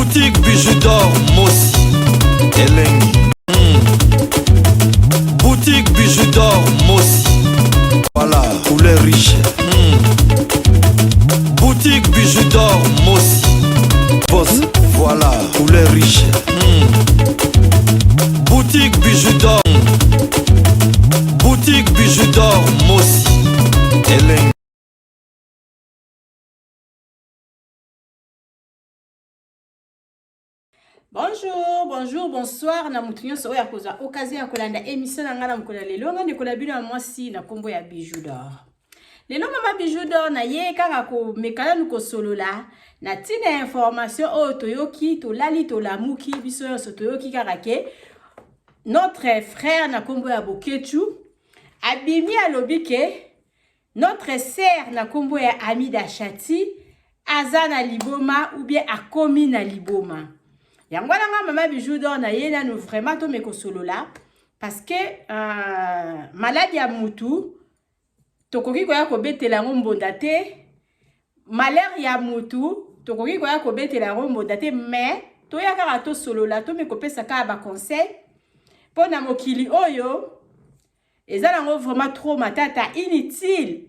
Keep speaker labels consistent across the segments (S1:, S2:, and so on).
S1: Boutique Bijou d'or Mosi Elengi mm. Boutique Bijou d'or Mosi Voilà, couleur riche mm. Boutique Bijou d'or Mosi Boss, voilà, couleur riche mm. Boutique Bijou d'or Boutique Bijou d'or Mosi Elengi.
S2: Bonjour, bonjour, bonsoir na mutu nyonso oyo akozwa occasion ya kolanda émission na ngai na mokolo ya lelo. Ngai ndeko na bino ya mwasi na nkombo ya Bijou d'or. Lelo mama Bijou d'or na ye kaka komeka nanu kosolola na ntina ya information oyo toyoki, tolali tolamuki biso nyonso toyoki kaka ke notre frère na nkombo ya Boketshu abimi alobi ke Notre sœur na kombo ya Amida Shati aza na liboma ou bien akomi na liboma. Yango wana nga mama Bijou d'or na ye nanu vraiment to meko solola parce que euh, malade ya mutu tokoki koya kobetela yango mbonda te, malheur ya mutu tokoki koya kobetela yango mbonda te, mais toya kaka tosolola tomeko pesa kaka ba conseil mpo na mokili oyo Eza nango vraiment trop matata inutile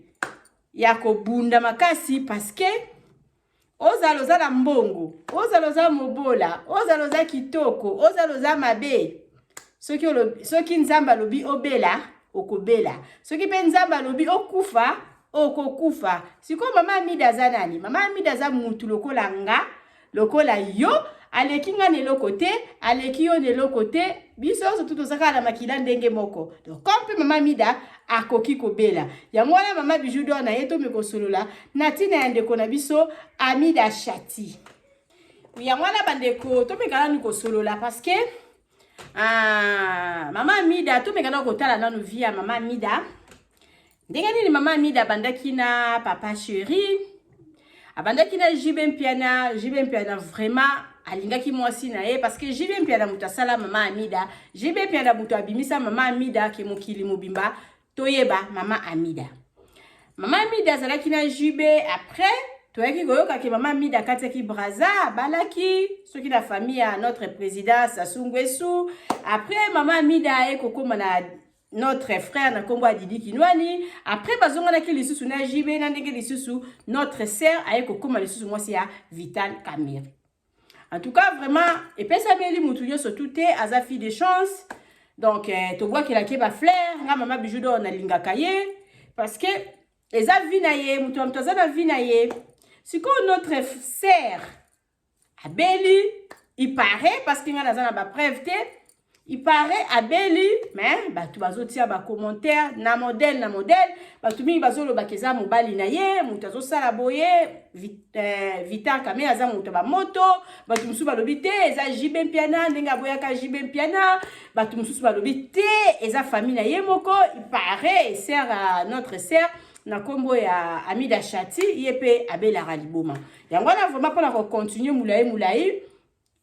S2: ya kobunda makasi parce que ozala oza na mbongo, ozala oza mobola, ozala oza kitoko, ozala oza mabe. Soki olobi, soki Nzambe alobi obela, okobela. Soki pe Nzambe alobi okufa, okokufa. Sikoyo mama Amida aza nani? Mama Amida aza mutu lokola nga, lokola yo, aleki nga na eloko te, aleki yo na eloko te, biso nyonso tu toza kaka na makila ndenge moko. Donc comme mpe mama Mida akoki kobela. Yango wana mama Bijou d'or na ye tomi kosolola na ntina ya ndeko na biso Amida Shati. Yango wana bandeko tomeka nanu kosolola parce que ah, mama Amida tomeka nanu kotala nanu vie ya mama Amida. Ndenge nini mama Amida abandaki na papa chéri, abandaki na JB Mpiana. JB Mpiana vraiment alingaki mwasi na ye parce que JB Mpiana moto asala mama Amida, JB Mpiana moto abimisa mama Amida ke mokili mobimba toyeba mama Amida. Mama Amida azalaki na JB après toyaki koyoka ke mama Amida akatiaki Brazza, abalaki soki na famille ya notre président Sassou Nguesso. Après mama Amida aye kokoma na notre frère na kombo ya Didi Kinwani. Après bazonganaki lisusu na JB na ndenge lisusu notre sœur aye kokoma lisusu mwasi ya Vital Kamerhe. En tout cas vraiment epesameli mutu nyonso tout te, aza fille de chance. Donc eh, tobwakelaki ye ba fleurs. Nga mama Bijou d'or nalingaka ye parce que eza vie na ye, mutu na mutu aza na vie na ye. Sikoyo notre sœur abeli, il paraît parce que nga naza na ba preuve te, il paraît abeli, mais bato bazotia ba commentaire na modèle na modèle, bato mingi bazolobaka eza mobali na ye moto azosala boye, Vital Kamerhe aza moto ya bamoto, bato mosusu balobi te eza JB Mpiana ndenge aboyaka JB Mpiana, bato mosusu balobi te eza famille na ye moko, il paraît sœur notre sœur na kombo ya Amida Shati ye pe abelaka liboma. Yango wana vraiment pona ko continuer mulayi mulayi,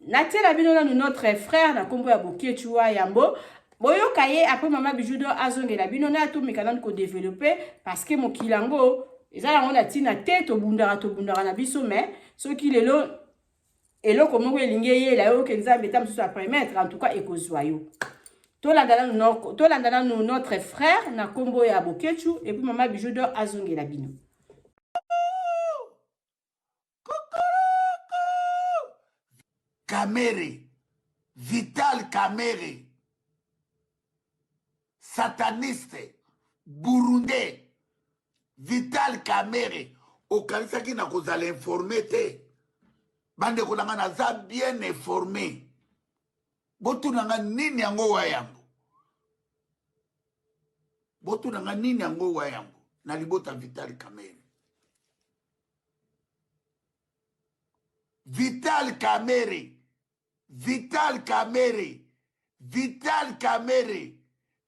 S2: natiela bino nanu notre frère na kombo ya Boketshu wa Yambo, boyoka ye après mama Bijou d'or azongela bino na tomeka nanu ko développer parce que mokili yango eza yango na tina te, tobundaka tobundaka na biso, mais soki lelo eloko moko elingi eyela yo ke Nzambe ta mosusu a permettre, en tout cas ekozwa yo. Tolanda nanu notre frère na kombo ya Boketshu et puis mama Bijou d'or azongela bino.
S3: Kamerhe, Vital Kamerhe, sataniste, burundais, Vital Kamerhe, okanisaki na kozala informé te. Bandeko na nga naza bien informé. Botuna nga nini yango wa yango. Botuna nga nini yango wa yango na libota Vital Kamerhe. Vital Kamerhe, Vital Kamerhe, Vital Kamerhe,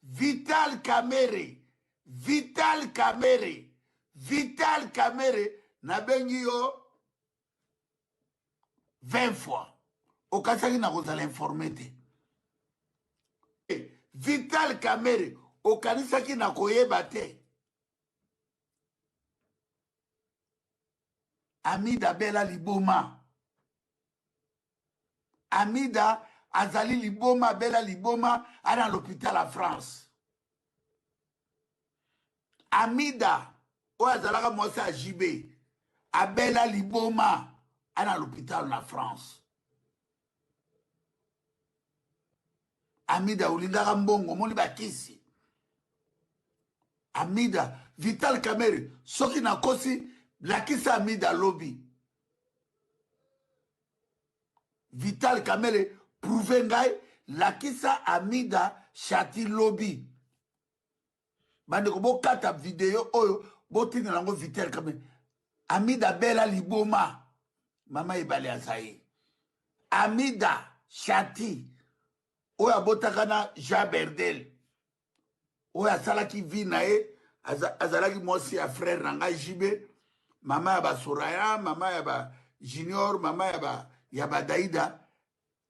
S3: Vital Kamerhe, Vital Kamerhe, Vital Kamerhe, nabengi yo 20 fois. Okanisaki na kozala informé te. Vital Kamerhe, okanisaki na koyeba te. Amida Bella liboma. Amida azali liboma, abela liboma, ana l'hôpital ya France. Amida oyo azalaka mwasi ya JB abela liboma, ana l'hôpital na France. Amida olingaka mbongo, omoni bakisi. Amida Vital Kamerhe, soki nakosi lakisa Amida lobi. Vital Kamerhe prouve ngai, lakisa Amida Shati lobi. Bandeko bokata video oyo botinda nango Vital Kamerhe. Amida bela liboma, mama ebale azaye. Amida Shati oyo abotaka na Jean Berdel, oyo asalaki vie na ye, azalaki mwasi ya frère na ngai JB, mama ya ba Soraya, mama ya ba Junior, mama ya ba Daida.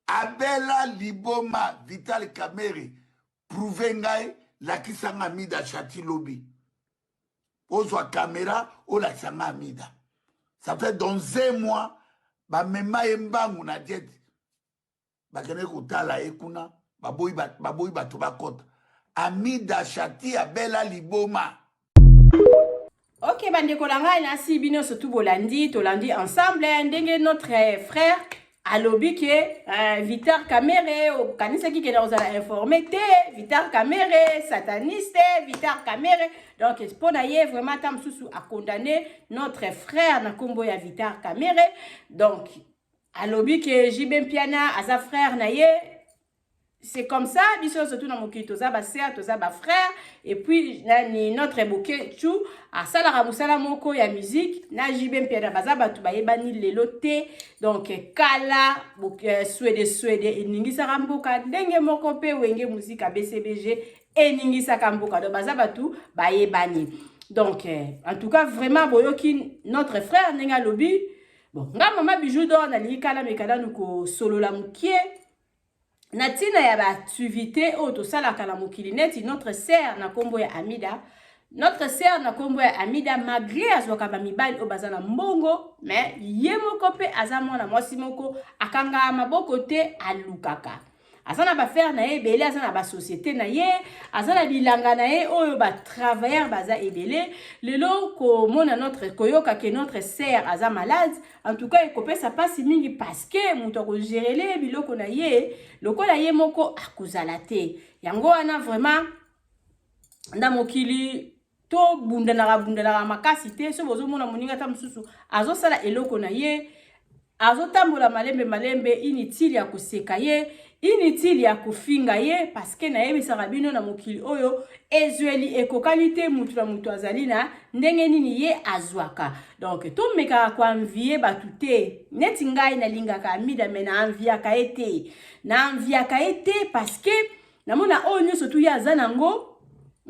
S3: Abela liboma. Vital Kamerhe prouve ngai, lakisa nga Amida Shati lobi. Ozwa caméra olakisa nga Amida. Ça fait dans un mois bamema ye mbangu na jet, bakendeki kotala ye kuna, baboyi bato bakota. Amida Shati abela liboma.
S2: Ok, bandeko na ngai, nasi bino surtout bolandi, tolandi ensemble ndenge notre frère alobi ke Vital Kamerhe, okanisaki ke na kozala informé te. Vital Kamerhe sataniste, Vital Kamerhe. Donc mpo na ye vraiment, ata mosusu acondamné notre frère na nkombo ya Vital Kamerhe. Donc alobi ke JB Mpiana aza frère na ye. C'est comme ça, biso surtout na mokili toza basœur, toza bafrère. Et puis nani, notre Boketshu asalaka mosala moko ya musique na JB Mpiana, baza bato bayebani lelo te. Donc kala Swede Swede eningisaka mboka, ndenge moko mpe Wenge Musica BCBG eningisaka mboka. Donc baza bato bayebani. Donc en tout cas vraiment boyoki notre frère ndenge alobi. Bon, nga mama Bijou d'Or nalingi kala meka nanu kosolola mokie na ntina ya baactivité oyo tosalaka na mokili, neti notre sœur na nkombo ya Amida. Notre sœur na nkombo ya Amida, malgré azwaka bamibali oyo baza na mbongo, mais ye moko mpe aza mwana mwasi moko akangaka maboko te, alukaka. Aza na baaffaires na ye ebele, aza na basociété na ye, aza na bilanga na ye oyo batravailleur baza ebele. Lelo komona notre, koyoka ke notre sœur aza malade, en tout cas ekopesa mpasi mingi, parce que moto akogérer biloko na ye lokola ye moko akozala te. Yango wana vraiment na mokili tobundanaka bundanaka makasi te. So bozomona moninga ata mosusu azosala eloko na ye, azotambola malembe malembe, inutile ya koseka ye, inutile ya kofinga ye, parce que nayebisaka bino, na mokili oyo ezweli ekokani te. Mutu na mutu azali na ndenge nini ye azwaka. Donc tomekaka koenvier bato te. Neti ngai nalingaka Amida, mais naenviaka ye te, naenviaka ye te, parce que namona oyo nyonso tu ye aza nango,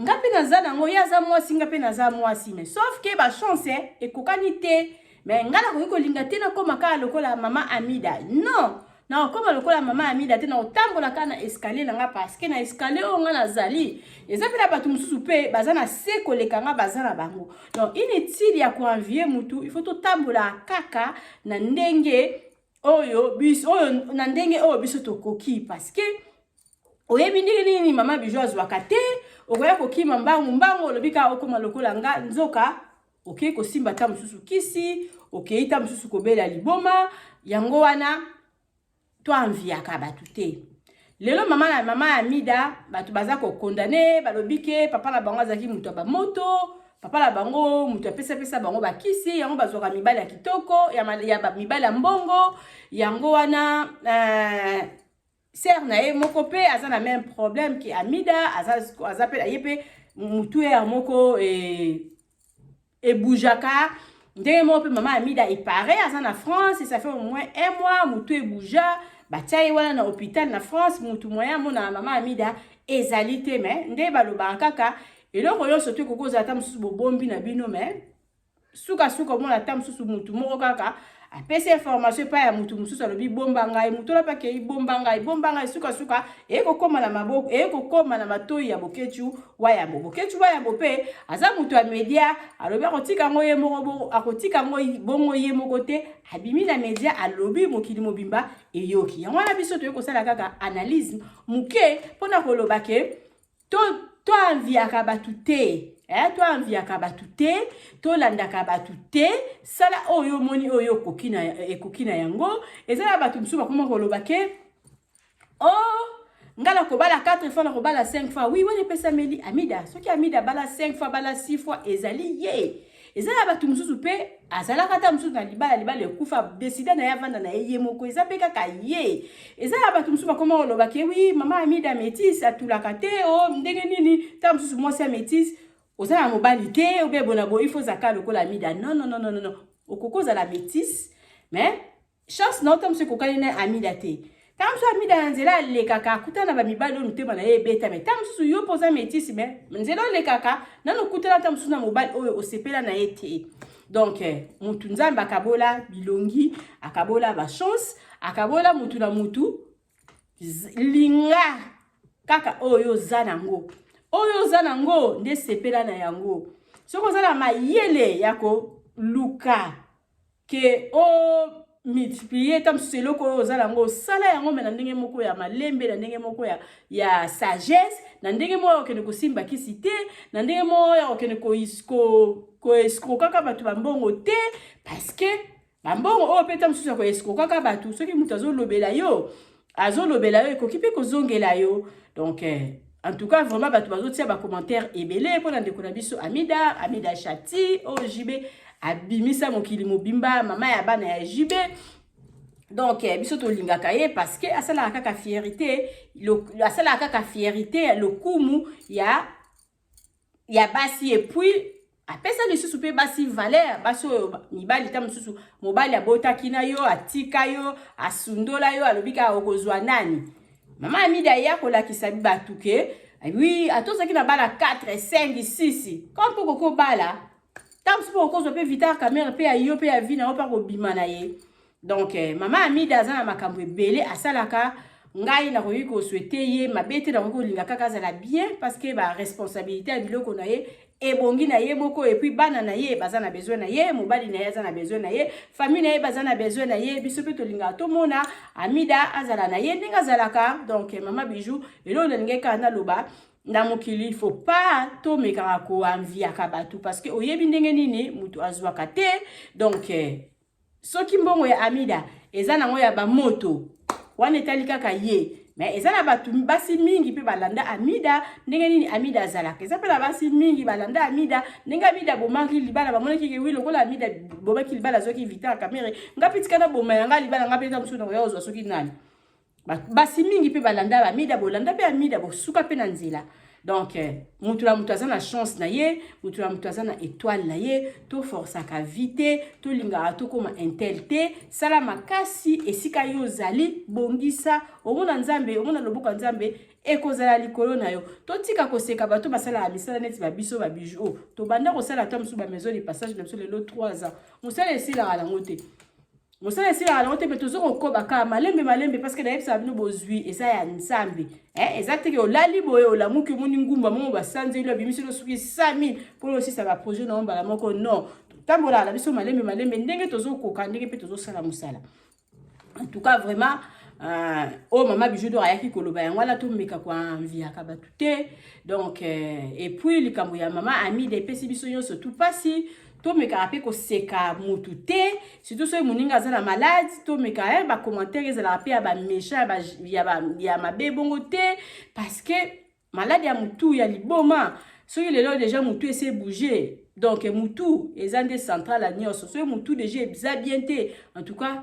S2: nga mpe naza nango. Ye aza mwasi, nga mpe naza mwasi, mais sauf ke bachance ekokani te. Mais nga nakoki kolinga te nakóma kaka lokola mama Amida. Non, nakokóma lokola mama Amida te. Nakotambola kaka na escalier na nga, parce que na escalier oyo nga nazali, eza mpe na bato mosusu mpe baza na se koleka nga, baza na bango. Donc inutile ya koenvier mutu. Il faut totambola kaka na ndenge oyo biso, oyo na ndenge oyo biso tokoki, parce que oyebi ndenge nini mama Bijou azwaka te. Okoya kokima mbangu mbangu, olobi kaka okóma lokola nga, nzoka okei kosimba ta mosusu kisi, okei ta mosusu kobela liboma. Yango wana toenviaka bato te. Lelo mama na mama ya Mida, bato baza kocondamner, balobi ke papa na bango azalaki moto ya bamoto, papa na bango moto apesapesa bango bakisi, yango bazwaka mibali ya kitoko, ya mibali ya mbongo. Yango wana sœur na ye moko mpe aza na même problème ke Amida aza mpe, ye mpe mutu ya moko eboujaka ndenge moko mpe mama Amida. Epare aza na France et ça fait au moins un mois mutu ebouja, batia ye wana na hôpital na France. Mutu moyen amona mama Amida ezali te. Mais nde balobaka kaka, eloko nyonso to ekoki kozala ata mosusu bobombi na bino, mais sukasuka omona ata mosusu mutu moko kaka. Apesi information epai ya mutu mosusu, alobi bomba ngai. Mutu wana mpe akei bomba ngai, bomba ngai, sukasuka eye kokóma na maboko, eye kokóma na matoi ya Boketshu Wayambo. Boketshu Wayambo mpe aza mutu ya media, alobi akotika yango ye moko, akotika yango bongo ye moko te. Abimi na media, alobi, mokili mobimba eyoki yango wana. Biso toyei kosala kaka analyse moke mpona koloba ke toenviaka bato te, toenviaka bato te, tolandaka bato te. Sala oyo omoni oyo ekoki na, ekoki na yango. Eza na bato mosusu bakoma koloba ke oh, nga nakobala 4 fois, nakobala 5 fois. Oui, wana epesameli Amida. Soki Amida abala 5 fois, bala 6 fois, ezali ye. Eza na bato mosusu mpe azalaka ata mosusu na libala, libala ekufa, décider na ye avanda na ye ye moko, eza mpe kaka ye. Eza na bato mosusu bakoma koloba ke oui, mama Amida métisse, atulaka te. O ndenge nini? Ta mosusu mwasi ya métisse, oza na mobali te, obe bona boye, il faut ozaka lokola Amida. Non, non, non, non, non. Okoki ozala métisse, mais chance na yo ta mosusu ekokani na Amida te. Ntango mosusu Amida na nzela alekaka, akutana na bamibali oyo motema na ye ebeta. Mais ntango mosusu yo mpo oza métisse, mais nzela olekaka nano okutana ntango mosusu na mobali oyo osepela na ye te. Donc mutu Nzambe akabola bilongi, akabola bachance, akabola mutu na mutu. Linga kaka oyo oza nango, oyo oza nango nde sepela na yango. Soki oza na mayele ya koluka ke o multiplier ta mosusu eloko oyo oza nango, osala yango, mais na ndenge moko ya malembe, na ndenge moko ya sagesse, na ndenge moko ya kokende kosimba kisi te, na ndenge moko ya kokende koescroquaka bato bambongo te, parce que bambongo oyo mpe ta mosusu ya koescroquaka bato, soki moto azolobela yo, azolobela yo, ekoki mpe kozongela yo. Donc en tout cas, vraiment, bato bazotia bacommentaire ebele mpona ndeko na biso Amida, Amida Shati, oyo JB abimisa mokili mobimba, mama ya bana ya JB. Donc biso tolingaka ye parce que asalaka kaka fierté, asalaka kaka fierté ya lokumu ya basi, et puis apesa lisusu mpe basi valeur. Basi oyo mibali, ta mosusu mobali abotaki na yo, atika yo, asundola yo, alobi kaka okozwa nani. Mama Amida ye akolakisa bato ke oui, ata ozalaki na bana 4, 5, 6, quand mpo koki obala, ntango mosusu mpo okozwa mpe Vital Kamerhe mpe ya yo mpe ya vi na yo mpe akobima na ye. Donc mama Amida aza na makambo ebele asalaka. Ngai nakoki kosouhaiter ye mabe te, nakoki kolinga kaka azala bien, parce que baresponsabilité ya biloko na ye ebongi na ye moko. Et puis bana na ye baza na besoin na ye, mobali na ye aza na besoin na ye, famille na ye baza na besoin na ye. Biso mpe tolingaka tomona Amida azala na ye ndenge azalaka. Donc mama Bijou, eloko nalingi kaka naloba, na mokili faut pas tomekaka koenviaka bato, parce que oyebi ndenge nini moto azwaka te. Donc soki mbongo ya Amida eza nango ya bamoto wana, etali kaka ye. Mais eza na bato, basi mingi mpe balanda Amida ndenge nini Amida azalaka. Eza mpe na basi mingi balanda Amida ndenge Amida abomaki libala. Bamonaki ke oui, lokola Amida bomaki libala, azwaki Vital Kamerhe, nga mpe tika na boma yanga libala, nga mpe eza mosusu nakoya kozwa soki nani. Basi mingi mpe balanda Amida, bolanda mpe Amida, bosuka mpe na nzela. Donc mutu na mutu aza na chance na ye, mutu na mutu aza na étoile na ye. Toforçaka vie te, tolingaka tokóma un tel te. Sala makasi esika yo ozali, bongisa, omona Nzambe, omona loboko ya Nzambe ekozala likolo na yo. Totika koseka bato basalaka misala neti babiso babiju oyo tobanda kosala ata mosusu bamaison de passage na biso. Lelo 3 ans, mosala esilaka nango te, mosala esilaka nango te, mpe toza kokoba kaka malembe malembe, parce que nayebisaka bino, bozwi eza ya Nzambe. Eza teke olali boye, olamuki, omoni ngumba moko basanzeli, abimisi no soki 100 000 mpona osisa baprojet na yo mbala moko. Non, totambolaka na biso malembe malembe ndenge tozokoka, ndenge mpe tozosala mosala. En tout cas, vraiment, oyo mama Bijou d'Or ayaki koloba yango wana, tomeka koenviaka bato te. Donc et puis likambo ya mama Amida epesi biso nyonso tu mpasi. Tomekaka mpe koseka motu te, surtout soki moninga aza na malade. Tomeka bacommentaire ezalaka mpe ya baméchant, ya mabe bongo te, parce que malade ya motu ya liboma, soki lelo déjà motu ese bouge. Donc motu eza nde centrale ya nyonso. Soki motu déjà eza bien te, en tout cas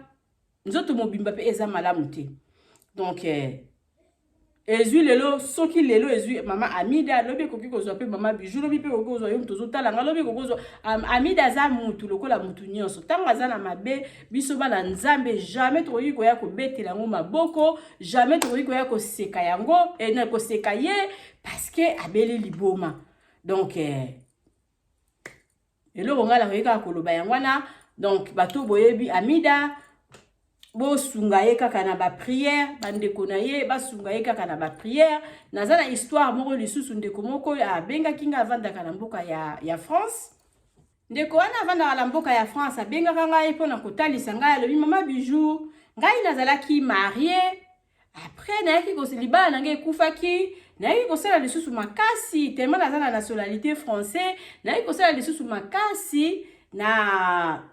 S2: nzoto mobimba mpe eza malamu te. Donc ezwi lelo, soki lelo ezwi mama Amida, lobi ekoki kozwa mpe mama Bijou, lobi mpe ekoki kozwa yo moto ozotalanga, lobi ekoki kozwa Amida. Aza mutu lokola mutu nyonso. Ntango aza na mabe, biso bana Nzambe jamais tokoki koya kobetela yango maboko, jamais tokoki koya koseka yango, koseka ye parce que abeli liboma. Donc eloko ngai nakoki kaka koloba yango wana. Donc bato boyebi Amida, bosunga ye kaka na baprière. Bandeko na ye basunga ye kaka na baprière. Naza na histoire moko lisusu. Ndeko moko abengaki ngai, avandaka na mboka ya France. Ndeko wana avandaka na mboka ya France, abengaka ngai mpona kotalisa ngai. Alobi: "Mama Bijou, ngai nazalaki mariée. Après nayaki, libala na ngai ekufaki. Nayaki kosala lisusu makasi, tellement naza na nationalité français. Nayaki kosala lisusu makasi, na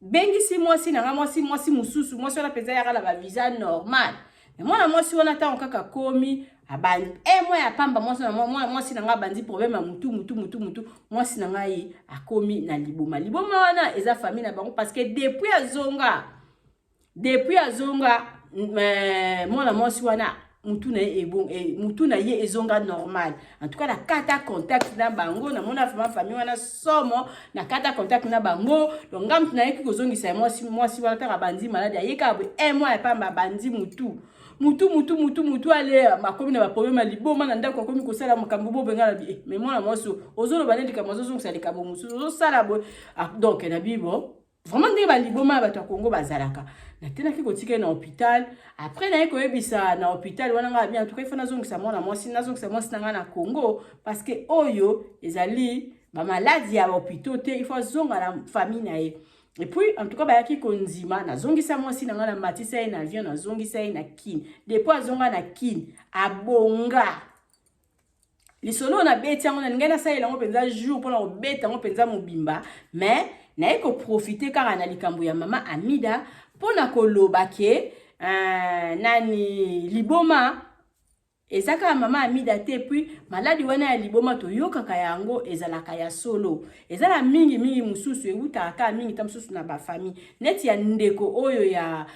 S2: bengisi mwasi na nga, mwasi mosusu. Mwasi wana mpenza yaka na bavisa normal. Me mwana mwasi wana, ntango kaka komi, abandi e mwa ya pamba, mwasi na ngai abandi problème ya mutu, mutu, mutu, mutu. Mwasi na ngai akomi na liboma. Liboma wana eza famille na bango, parce que depuis azonga, mwana mwasi wana, mutu na ye ebon, mutu na ye ezonga normal. En tout cas, nakata contact na bango. Namona vraiment famille wana somo. Nakata contact na bango. Donc nga mutu nayeki kozongisa mwasi wana. Taka bandi maladie, ayeka boye, un mois ya pamba, bandi mutu, mutu, mutu, mutu, mutu. Ale akomi na baproblème ya liboma na ndako, akomi kosala makambo bobenga na bi. Mais mwana mwasi, ozoloba nde likambo, azozongisa likambo mosusu, ozosala boye." Ah, donc na bibo vraiment ndenge baliboma ya bato ya Kongo bazalaka. Natenaki kotika ye na hôpital. Après naye koyebisa na hôpital wana ngai bien: "En tout cas, il faut nazongisa mwana mwasi, nazongisa mwasi na ngai na Congo, parce que oyo ezali bamaladi ya bahôpitaux te. Il faut azonga na famille na ye." Et puis, en tout cas, bayaki kondima. Nazongisa mwasi na ngai, namatisa ye na avion, nazongisa ye na Kine. Depuis azonga na Kine, abonga. Lisolo oyo nabeti yango, nalingai nasalela yango mpenza jour mpona kobeta yango mpenza mobimba, mais naye koprofiter kaka na likambo ya mama Amida mpona koloba ke nani, liboma eza kaka mama Amida te. Puis maladie wana ya liboma toyokaka yango, ezalaka ya solo. Eza na mingimingi mosusu ewutaka kaka mingi ta mosusu na bafamille, neti ya ndeko oyo ya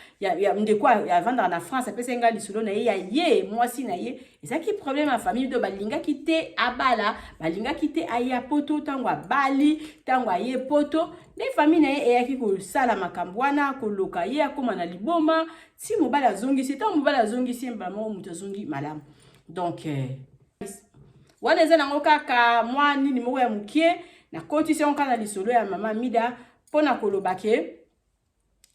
S2: ndeko avandaka na France. Apesaki ngai lisolo na ye ya ye mwasi na ye. Ezalaki problème ya famille, do balingaki te abala, balingaki te aya Poto. Ntango abali, ntango aye Poto, nde famille na ye eyaki kosala makambo wana, koloka ye, akóma na liboma, ti mobali azongisi. Ntango mobali azongisi ye, mbala moko moto azongi malamu. Donc wana eza nango kaka mwa nini moko ya mokie nakotisi yango kaka na lisolo ya mama Mida, mpona koloba ke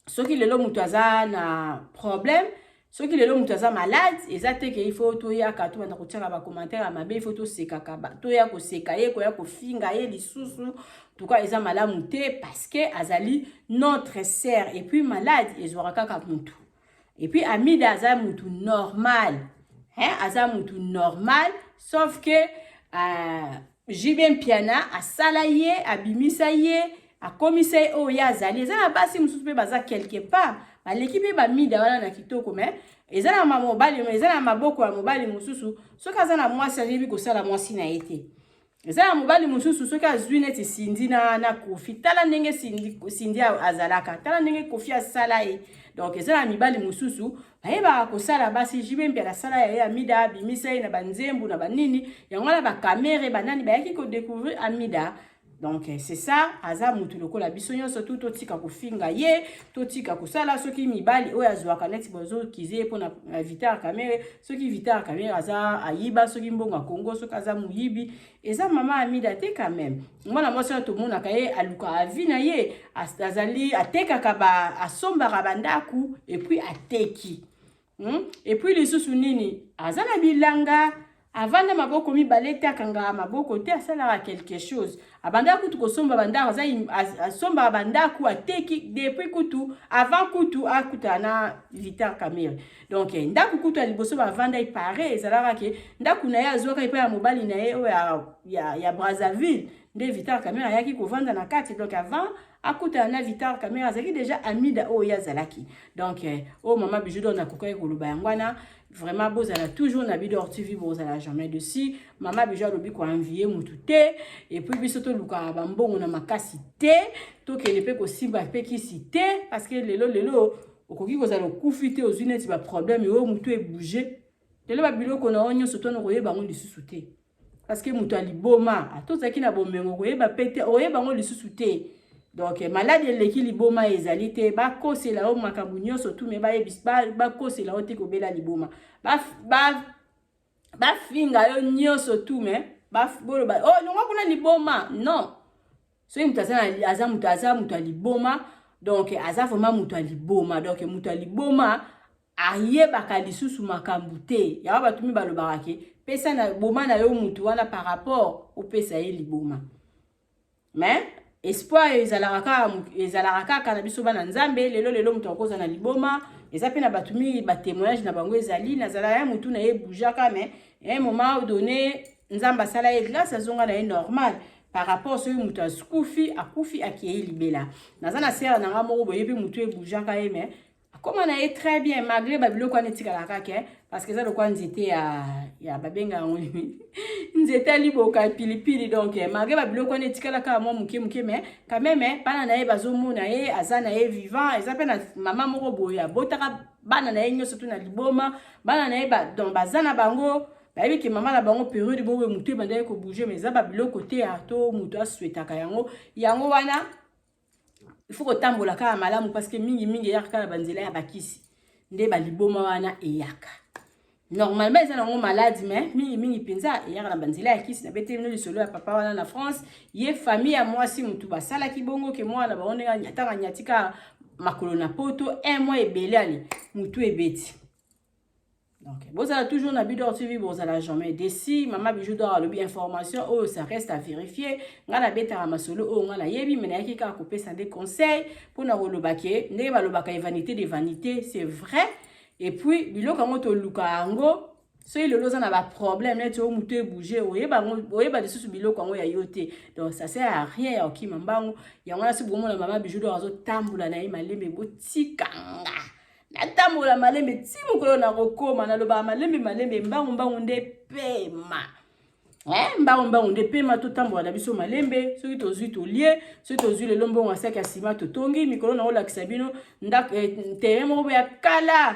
S2: soki lelo moto aza na problème, soki lelo moto aza malade, eza te ke il faut toyaka tobanda kotiaka bacommentaire ya mabe, il faut tosekaka, toya koseka ye, koya kofinga ye lisusu. Tuka eza malamu te, parce que azali notre sœur. Et puis malade ezwaka kaka mutu. Et puis Amida aza mutu normal, hein? Aza mutu normal, sauf que JB Mpiana asala ye, abimisa ye, akomisa ye oyo ye azali. Eza na basi mosusu mpe baza quelque part baleki mpe bamida wana na kitoko, mais eza na mobali, eza na maboko ya mobali mosusu. Soki aza na mwasi, ayebi kosala mwasi na ye te. Eza na mobali mosusu, soki azwi neti Cindy na Kofi, tala ndenge Cindy azalaka, tala ndenge Kofi asala ye. Donc eza na mibali mosusu bayebaka kosala basi. JB Mpiana asala ya ye Amida, abimisa ye na banzembu na banini yango wana, bakamere banani bayaki kodécouvrir Amida. Donc c'est ça, aza mutu lokola biso nyonso tu. Totika kofinga ye, totika kosala. Soki mibali oyo azwaka, neti bozokize ye mpona Vital Kamerhe, soki Vital Kamerhe aza ayiba, soki mbongo ya Kongo, soki aza moyibi, eza mama Amida te. Quand même, mwana mwasi oyo tomonaka ye alukaka avi na ye, azali atekaka ba, asombaka bandako et puis ateki. Et puis lisusu nini, aza na bilanga, avanda maboko mibale te, akangaka maboko te, asalaka quelque chose. Abandaka kutu kosomba bandako, aza asombaka bandako, ateki depuis kutu avant kutu akutana na Vital Kamerhe. Donc ndako kutu ya liboso bavanda, epare ezalaka ke ndako na ye azwaka epai ya mobali na ye oyo ya Brazzaville, nde Vital Kamerhe ayaki kovanda na kati. Donc avant akutana na Vital Kamerhe, azalaki déjà Amida oyo ye azalaki. Donc oyo mama Bijou donc nakokaki koloba yango wana. Vraiment, bozala toujours na Bidor TV, bozala jamais déçus. Mama Bijou alobi koenvier mutu te. Et puis biso tolukaka bambongo na makasi te, tokende mpe kosimba mpe kisi te, parce que lelo lelo okoki kozala okufi te, ozwi neti baproblème oyo, mutu ebouge lelo, babiloko na yo nyonso tona koyeba yango lisusu te, parce que moto aliboma, ata ozalaki na bomengo, koyeba mpe te, oyeba yango lisusu te. Donc maladie eleki liboma ezali te. Bakosela yo makambo nyonso tu, me bakosela yo te kobela liboma. Bafinga yo nyonso tu, me boloba: "Oh, longwa kuna, liboma." Non, soki moto aza moto, aza moto ya liboma. Donc aza vraiment moto ya liboma. Donc moto ya liboma ayebaka lisusu makambo te. Yango bato mi balobaka ke pesa na boma na yo motu wana par rapport opesa ye liboma. Mais espoir ezalaka kaka na biso bana Nzambe. Lelo lelo moto akoza na liboma, eza mpe na bato mingi, batémoignage na bango ezali. Nazala ya motu na ye bougeaka, mais un moment donné Nzambe asala ye grâce, azonga na ye normal. Par rapport soki moto akufi, akufi, akei libela. Naza na sœur na nga moko boye mpe motu ebougeaka ye, mais akóma na ye très bien, malgré babiloko wana etikalaka kaka, parce que eza lokwa nzete ya babenga yango nini, nzete ya liboka ya pilipili. Donc malgré babiloko wana etikala kaka mwa moke moke, mais quand même bana na ye bazomona ye, aza na ye vivant. Eza mpe na mama moko boye abotaka bana na ye nyonso tu na liboma. Bana na ye donc baza na bango, bayebi ke mama na bango période moko boye motu ebandaki kobouger, mais eza babiloko te ya to motu aswetaka yango. Yango wana il faut kotambola kaka malamu, parce que mingimingi eyaka kaka na banzela ya bakisi nde baliboma wana eyaka. Normalement eza nango maladie, mais mingimingi mpenza eyaka na banzela ya kisi. Nabeteli bino lisolo ya papa wana na France. Ye famille ya mwasi motu basalaki bongo ke mwana bango ndenge ntango anyati kaka makolo na Poto, un mois ebele ale motu ebeti. Donc bozala toujours na Bidor TV, bozala jamais déçus. Mama Bijou d'Or alobi information oyo, ça reste à vérifier. Ngai nabetaka masolo oyo ngai nayebi, mais nayaki kaka kopesa nde conseil mpona koloba ke ndenge balobaka vanité de vanité, c'est vrai. Et puis biloko yango toluka yango, soki lelo oza na baproblème neti oyo motu ebouger, oyeba lisusu biloko yango ya yo te. Donc ça sert à rien ya okima mbangu. Yango wana soki bomona mama Bijou d'Or azotambola na ye malembe, botikanga natambola malembe ti mokolo nakokóma. Nalobaka malembe malembe, mbangu mbangu nde pema, eh, mbangu mbangu nde pema. Totambola na biso malembe. Soki tozwi, tolie. Soki tozwi lelo mbongo ya saki ya nsima, totongi. Mikolo naolakisa bino ndako, terrain moko boye ya kala.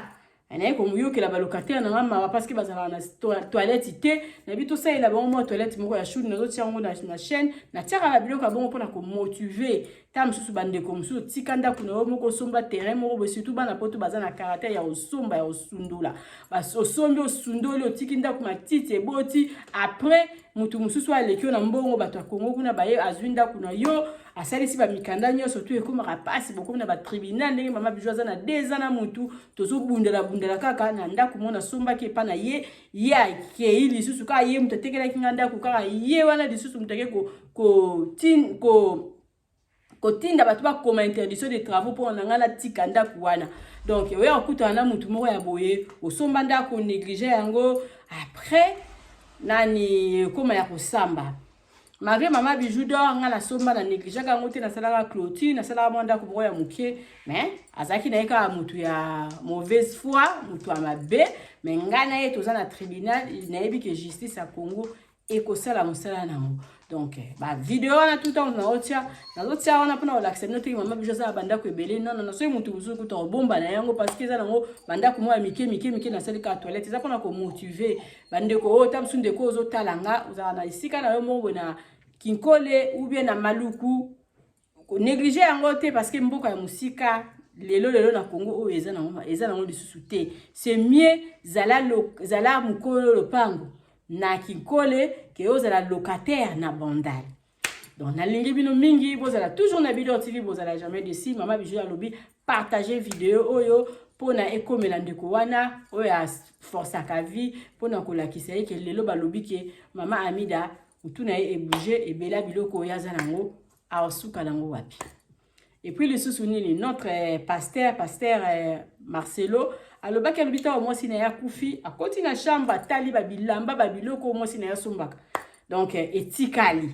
S2: Naye komoyokela balocataire na nga mawa, parce que bazalaka na toilette te. Nayebi tosalela bango mwa toilette moko ya chute. Nazotia yango na chaîne, natiaka babiloko ya bongo mpona komotiver ta mosusu bandeko mosusu. Tika ndako na yo moko, osomba terrain moko boye. Surtout bana Poto baza na caractère ya kosomba, ya kosundola. Osombi, osundoli, otiki ndako, matiti eboti. Après motu mosusu aleki yo na mbongo, bato ya Kongo kuna baye, azwi ndako na yo, asalisi bamikanda nyonso tu, ekomaka mpasi, bokomi na batribunal. Ndenge mama Bijou aza na 2 ans na motu, tozobundela bundela kaka na ndako moko nasombaki epa na ye. Ye akei lisusu, kaka ye moto atekelaki nga ndako, kaka ye wana lisusu moto ake kotinda bato bakoma interdiction de travaux mpo na ngai natika ndako wana. Donc oya kokutana na motu moko ya boye, osomba ndako, négliger yango, après nani ekóma ya kosamba. Malgré mama Bijou d'Or, ngai nasomba, na négligeaka yango te. Nasalaka clôture, nasalaka mwa ndako moko ya moke, mais azalaki na ye kaka motu ya mauvaise foi, motu ya mabe. Mais ngai na ye toza na tribunal. Nayebi ke justice ya Congo ekosala mosala nango. Donc bavideo wana tout ntango nazotia, nazotia wana mpona kolakisa bino teke mama Bijou aza na bandako ebele. Non, soki motu mosusu kuta kobomba na yango, parce que eza nango bandako moko ya mike mike mike, nasali kaka toilette. Eza mpona komotiver bandeko oyo ta mosusu. Ndeko ozotala nga, ozala na esika na yo moko boye na Kinkole ou bien na Maluku, négliger yango te, parce que mboka ya mosika lelo lelo na Congo oyo eza nango lisusu te. C'est mieux zala, zala mokolo lopango na Kinkole ke ozala locataire na Bandal. Donc nalingi bino mingi, bozala toujours na Bidor TV, bozala jamais déçus. Mama Bijou alobi partage video oyo mpona ekomela ndeko wana oyo aforçaka vie, mpona kolakisa ye ke lelo balobi ke mama Amida motu na ye ebouger ebela. Biloko oyo aza nango, aosuka nango wapi? Et puis lisusu nini, notre pasteur Marcelo alobaki, alobi ntango mwasi na ye akufi, akoti na chambre, atali babilamba, babiloko mwasi na ye asombaka. Donc etikali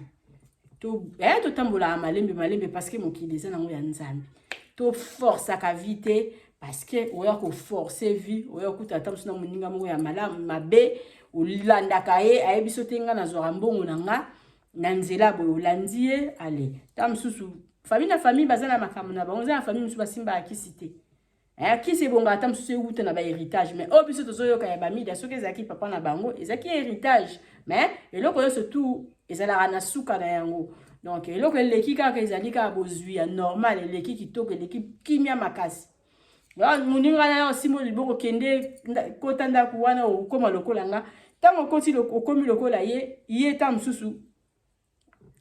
S2: totambolaka malembe malembe, parce que mokili eza nango ya Nzambe. Toforçaka vie te, parce que oya koforcer vie, oya kokuta ata mosu na moninga moko ya malamu mabe, olandaka ye, ayebi so te nga nazwaka mbongo na nga na nzela boye, olandi ye. Ale ta mosusu famille na famille baza na makambo na bango. Eza na famille mosusu basimbaka kisi te. Kisi ebongaka ata mosusu ewuta na bahéritage, mais oyo biso tozoyoka ya bamida, soki ezalaki papa na bango, ezalaki héritage. Mais eloko nyonso tu ezalaka na suka na yango. Donc eloko eleki kaka ezali kaka bozwi ya normal, eleki kitoko, eleki kimia makasi. Moninga na yo osimba liboko, kende kota ndako wana, okóma lokola nga. Ntango okoti, okomi lokola ye. Ye ta mosusu.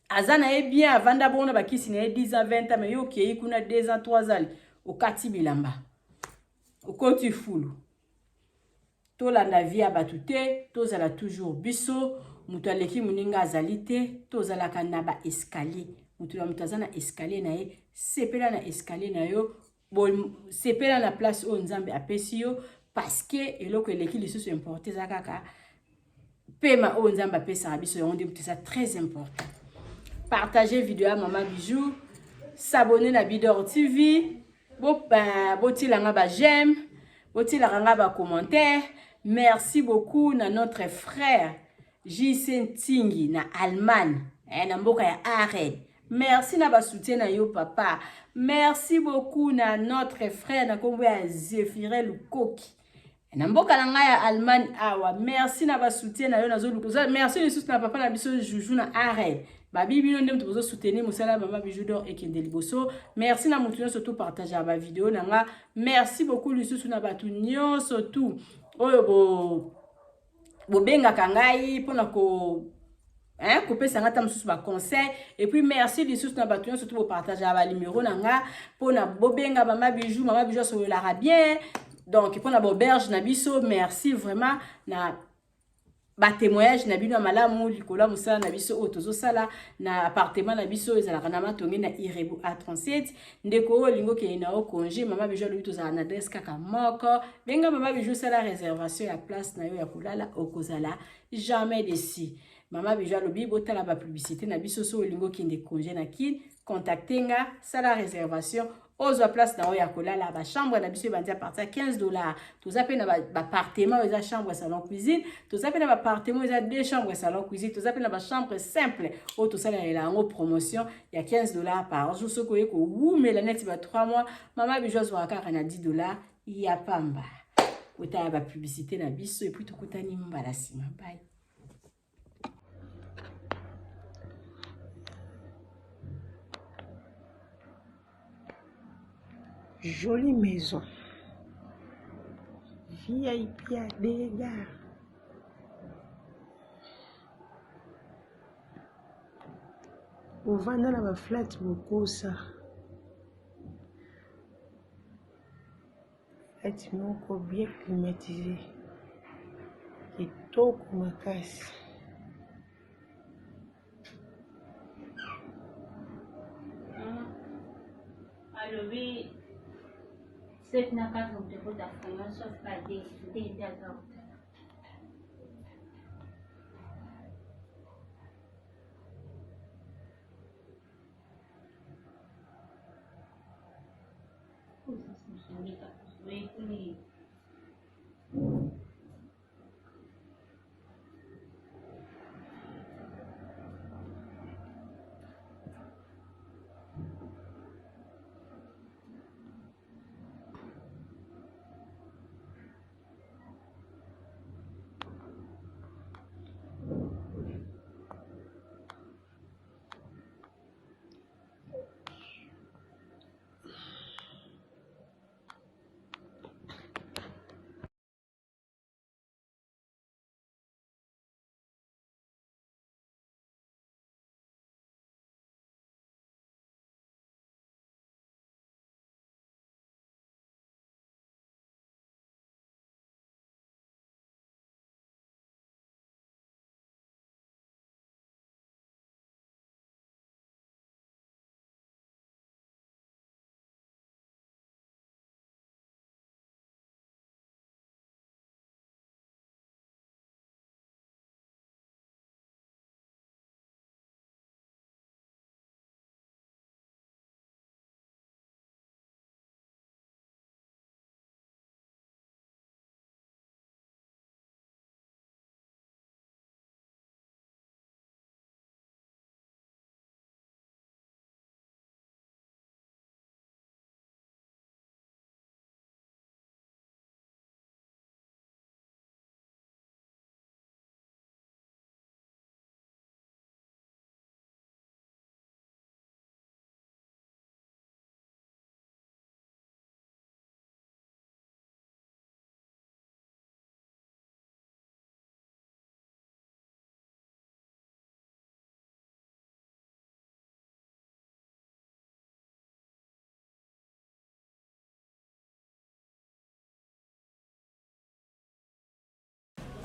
S2: Aza na ye bien, avanda bongo na bakisi na ye 10 ans, 20 ans, mais yo okei kuna 2 ans, 3 ans, okati bilamba, okoti fulu. Tolanda vie ya bato te, tozala toujours biso. Moto aleki moninga azali te, tozalaka na ba escalier. Moto na moto aza na escalier na ye, sepela na escalier na yo, sepela na place oyo Nzambe apesi yo, parce que eloko eleki lisusu important eza kaka pema oyo Nzambe apesaka biso, yango nde moto eza très important. Partagez video ya Mama Bijou, s'abonner na Bidor TV, botielanga ba j'aime, botielaka nga ba commentaire. Merci beaucoup na notre frère JC Ntingi na Allemagne, na mboka ya Aachen. Merci na ba soutien na yo papa. Merci beaucoup na notre frère na kombo ya Zéphirin Lukoki na mboka na ngai ya Allemagne awa. Merci na ba soutien na yo, nazoluka. Merci lisusu na papa na biso Juju na Aachen. Babi bino nde mutu bozo soutenir mosala ya Mama Bijou d'Or ekende liboso. Merci na mutu nyonso tout partager ba vidéo na nga. Merci beaucoup lisusu na batu nyonso tout oyo bo bobengaka ngai mpona ko kopesa nga ta mosusu ba conseil. Et puis merci lisusu na bato nyonso to bopartage ba numéro na nga mpona bobenga Mama Bijou. Mama Bijou asololaka bien, donc mpona boberge na biso. Merci vraiment na ba témoignage na bino ya malamu likolo ya mosala na biso oyo tozosala na appartement na biso ezalaka na Matonge na Irebu A37. Ndeko oyo olingi okende na yo congé, Mama Bijou alobi tozala na adresse kaka moko. Benga Mama Bijou, osala réservation ya place na yo ya kolala, okozala jamais déçu. Mama Bijou alobi botala ba publicité na biso. So olingi okende congé na Kin, contacte nga, sala réservation, ozwa place na oyo ya kolala. Ba chambre na biso ebandi à partir ya 15 $. Toza mpe na ba appartement oyo eza chambre, salon, cuisine. Toza mpe na ba appartement oyo eza deux chambres, salon, cuisine. Toza mpe na ba chambre simple oyo tosalela yango promotion ya 15 $ par jour. Soki oye kowumela neti ba 3 mois, Mama Bijou azwaka kaka na 10 $ ya pamba. Otala ba publicité na biso et puis tokutani mbala nsima. Bye.
S4: Jolie maison. VIP à dégâts. Ovanda na ba flat bokosa. Flat moko bien climatisé. Kitoko makasi.
S5: Alobi 7 na 4 moto ekota fona, sauf ka de de nde aza kotala.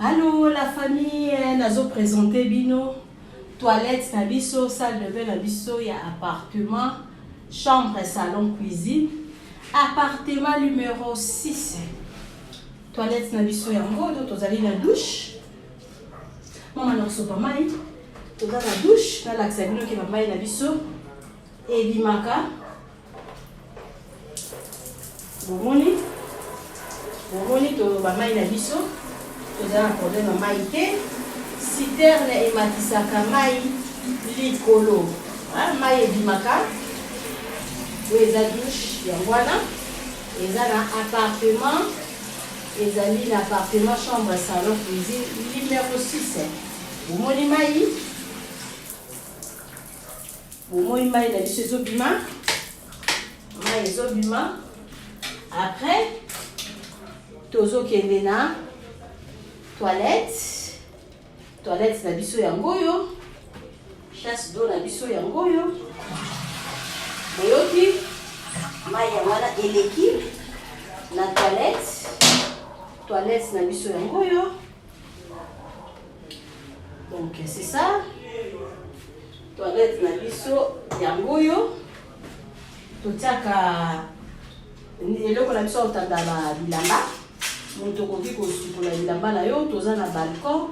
S2: Allo la famille, eh, nazo présenter bino toilette na biso, salle de bain na biso ya appartement, chambre, salon, cuisine. Appartement numéro 6. Toilette na biso yango, to tozali na douche. Mama na kosopa mai. Toza na douche, nalakisa bino ke ba mai na biso ebimaka. Bomoni, bomoni to ba mai na biso toza na problème ya mai te. Citerne ematisaka mai likolo, mai ebimaka. Oyo eza douche yango wana, eza na appartement, ezali na appartement chambre salon cuisine numéro 6. Bomoni mai, bomoi mai na biso ezobima, mai ezobima. Après tozokende na toilette. Toilette na biso yango oyo, chasse d'eau na biso yango oyo. Boyoki mai yango wana eleki na toilette. Toilette na biso yango oyo. Donc c'est ça. Toilette na biso yango oyo. Totiaka eloko na biso otanda ba bilamba. Moto okoki kosukola bilamba na yo. Toza na balcon,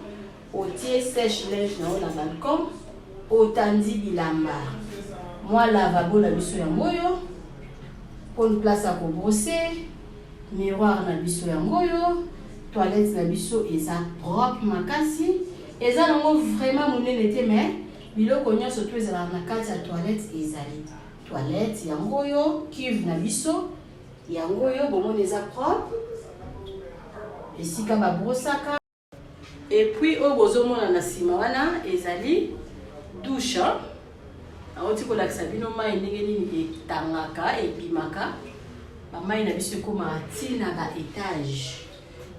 S2: otie sèche linge na yo na balcon, otandi bilamba. Mwa lavabo na biso yango oyo, pona place ya kobrosser, miroir na biso yango oyo. Toilette na biso eza propre makasi, eza nango vraiment monene te, mais biloko nyonso to ezalaka na kati ya toilette ezali. Toilette yango oyo, cuve na biso yango oyo, bomoni eza propre, esika babrosaka. Et puis oyo bozomona na nsima wana ezali douche. Nauti kolakisa bino mai ndenge nini etangaka, ebimaka. Ba mai na biso ekomaka ntina ba étage.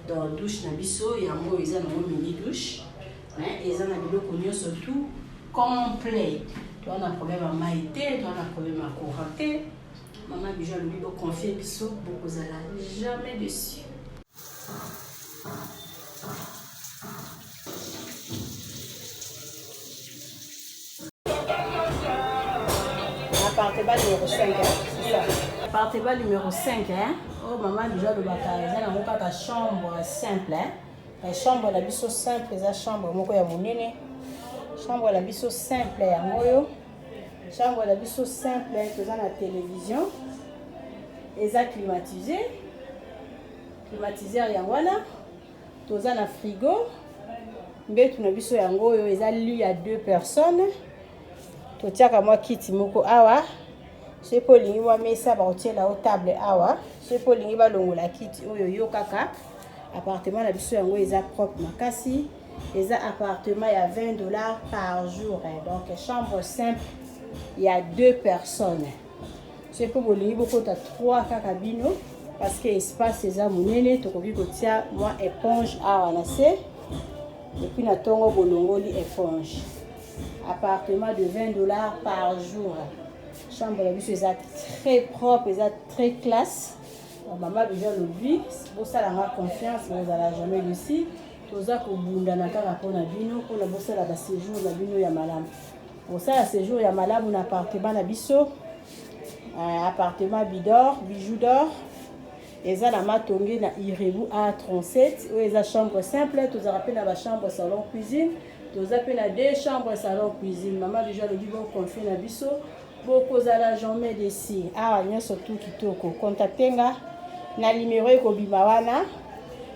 S2: Donc douche na biso yango oyo eza nango mini douche, mais eza na biloko nyonso tout complet. Toza na problème ya mai te, toza na problème ya courant te. Mama Bijou alobi boconfie biso, bokozala jamais déçu. Appartement numéro 5, hein, c'est ça. Appartement numéro 5, hein. Oh, maman Bijou alobaka eza nango kaka chambre simple, hein. La chambre na biso simple eza chambre moko ya monene. Chambre na biso simple yango oyo. Chambre na biso simple, toza na télévision. Eza climatisé. Climatiseur yango wana. Toza na frigo. Mbetu na biso yango oyo eza lit ya 2 personnes. Totiaka mwa kiti moko awa. Soki mpo olingi mwa mesa, bakotiela yo table awa. Soki mpo olingi balongola kiti oyo, yo kaka. Appartement na biso yango eza propre makasi. Eza appartement ya 20 $ par jour. Donc chambre simple ya 2 personnes. Soki mpo bolingi bokota 3 kaka bino, parce que espace eza monene, tokoki kotia mwa éponge awa na se. Et puis na ntongo bolongoli éponge. Appartement de 20 $ par jour. Chambre na biso eza très propre, eza très classe. Mama Bijou alobi bosalanga confiance, bozala jamais déçu. Toza kobundana kaka mpona bino, mpona bosala ba séjour na bino ya malamu. Bosala séjour ya malamu na appartement na biso, appartement Bidor, Bijou d'or. Eza na Matonge na Irebu A37. Oyo eza chambre simple. Tozalaka mpe na ba chambre salon cuisine, toza mpe na 2 chambres salon cuisine. Mama Bijou alobi boconfie na biso, bokozala jamais déçu. Awa nyonso tu kitoko. Contacte nga na numéro ekobima wana.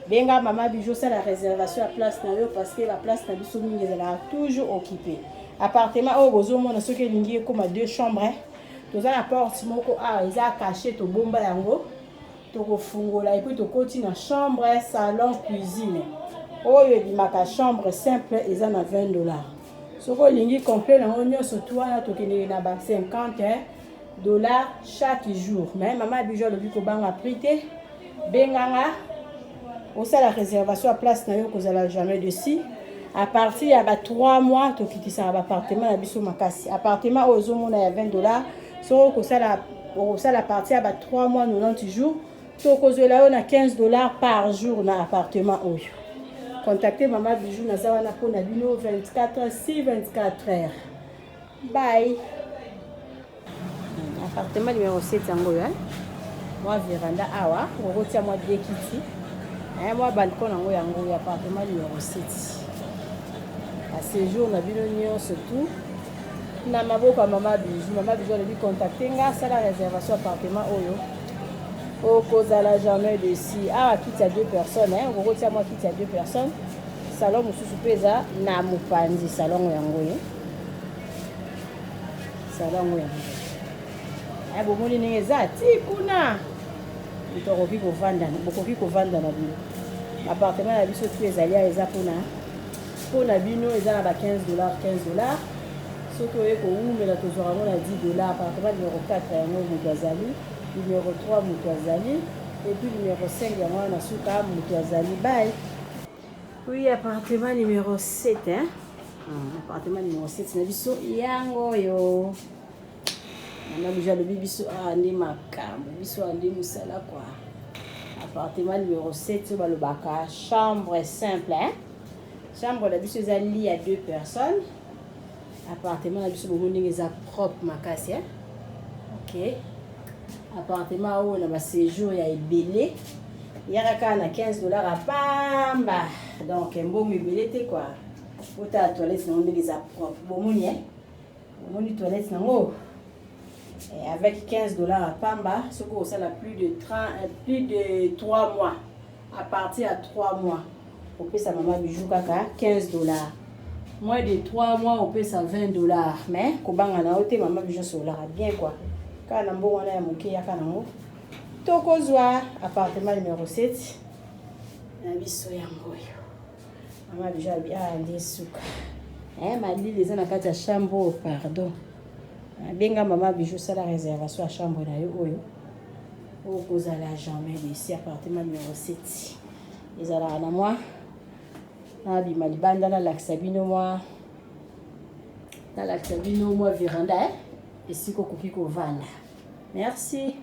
S2: Benga Mama Bijou, osala réservation ya place na yo, parce que ba place na biso mingi ezalaka toujours occupé. Appartement oyo bozomona, soki elingi ekóma 2 chambres, toza na porte moko awa eza caché, tobomba yango, tokofungola et puis tokoti na chambre salon cuisine. Oyo ebimaka chambre simple eza na 20 $. Soki olingi complet nango nyonso tu wana, tokendeke na ba 50 $ chaque jour. Mais Mama Bijou alobi kobanga prix te, benganga osala réservation ya place na yo, kozala jamais déçu. À partir ya ba 3 mois tokitisaka baappartement na biso makasi. Appartement oyo ozomona ya 20 $, soki okosala partir ya ba 3 mois, 90 jours, tokozwela yo na 15 $ par jour na appartement oyo. Contactez Mama Bijou, naza wana mpo na bino 24 heures si 24 heures. Bye. Appartement numéro 7 yango oyo, hein? Mwa veranda awa, okotia mwa deux kiti. Hein, mwa balcon yango yango oyo appartement numéro 7. A séjour na bino nyonso tout na maboko ya Mama Bijou. Mama Bijou alobi contacte nga, sala réservation appartement oyo. Okozala jamais dessus. Awa kiti ya deux personnes, hein? Okotia mwa kiti ya deux personnes. Salon mosusu mpe eza na mopanzi, salon yango ye. Salon yango yango. Aya bomoni ndenge eza ti kuna. Moto akoki kovanda, bokoki kovanda na bino. Appartement na biso tu ezali awa eza mpona mpona bino, eza na ba 15 dollars, 15 dollars. Soki oye kowumela tozwaka yango na 10 dollars. Appartement numéro 4 yango moto azali, numéro 3 moto azali, et puis numéro 5 yango wana na suka moto azali. Bye. Oui, appartement numéro 7, hein? Appartement numéro 7 na biso yango oyo. Mama Bijou alobi biso awa nde makambo, biso awa nde mosala quoi. Appartement numéro 7 oyo balobaka chambre simple, hein? Chambre na biso eza lit ya deux personnes. Appartement na biso bomoni ndenge eza propre makasi, hein? Ok. Appartement oyo na ba séjour ya ebele yaka kaka na 15 dollars ya pamba, donc mbongo ebele te quoi. Otala toilette nango ndenge eza propre, bomoni, hein? Bomoni toilette nango avec 15 dollars ya pamba. Soki osala plus de 30, plus de 3 mois, à partir ya 3 mois opesa Mama Bijou kaka 15 dollars, moins de 3 mois opesa 20 dollars. Mais kobanga na yo te, Mama Bijou asololaka bien quoi. Kaka na mbongo wana ya moke, yaka nango, tokozwa appartement numéro 7 na biso yango oyo. Mama Bijou abi awa nde suka. Malili eza na kati ya chambre oyo, pardon. Abenga Mama Bijou, sala réservation ya chambre na yo oyo, okozala jamais déçu. Appartement numéro 7 ezalaka na mwa nabima libanda, nalakisa bino mwa, nalakisa bino mwa veranda, eh? Esika okoki kovanda. Merci.